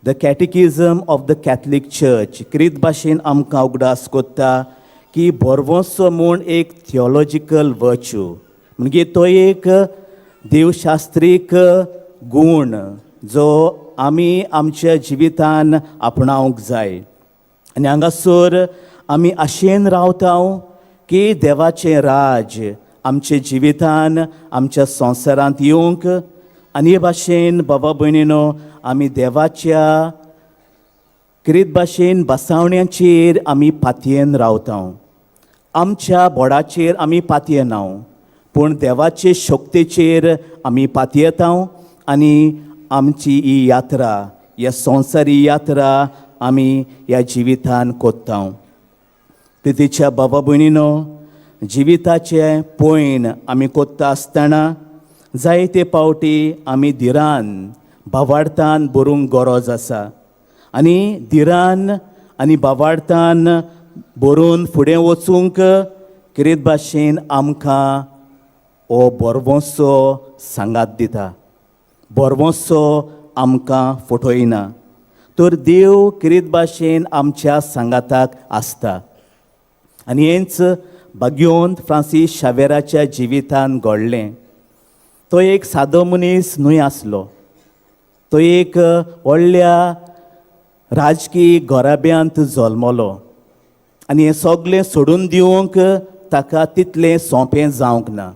The Catechism of the Catholic Church क्रीत भाशेन आमकां उगडास कोत्ता की भरवंसो म्हूण एक थियोलॉजिकल वर्च्यू, म्हणजे तो एक देवशास्त्रीक गूण जो आमी आमच्या जिवितान आपणावंक जाय. आनी हांगासर आमी आशेन रावता की देवाचें राज आमच्या जिवितान, आमच्या संवसारांत येवंक. आनी हे भाशेन, बाबा भयणीनो, आमी देवाच्या क्रीत भाशेन बसावण्याचेर आमी पातयेन रावता. आमच्या बोडाचेर आमी पातयेना, पूण देवाचे शक्तेचेर आमी पातयेता आनी आमची ही यात्रा, ह्या संवसारी यात्रा आमी ह्या जिवितान कोत्ता. प्रितीच्या बाबा भयणीनो, जिविताचें पयण आमी कोत्ता आसतना जायते पावटी आमी धिरान, भावार्थान बरोवंक गरज आसा. आनी धिरान आनी भावार्थान बरोवन फुडें वचूंक क्रीत भाशेन आमकां हो भरवंसो सांगात दिता. भरवंसो आमकां फटयना, तर देव क्रीत भाशेन आमच्या सांगाताक आसता. आनी हेंच भाग्योंत फ्रांसीस शावेराच्या जिवितान घडलें. तो एक सादो मनीस न्हय आसलो. तो एक व्हडल्या राजकीय घराब्यांत जल्मलो आनी हें सगळें सोडून दिवंक ताका तितलें सोंपें जावंक ना.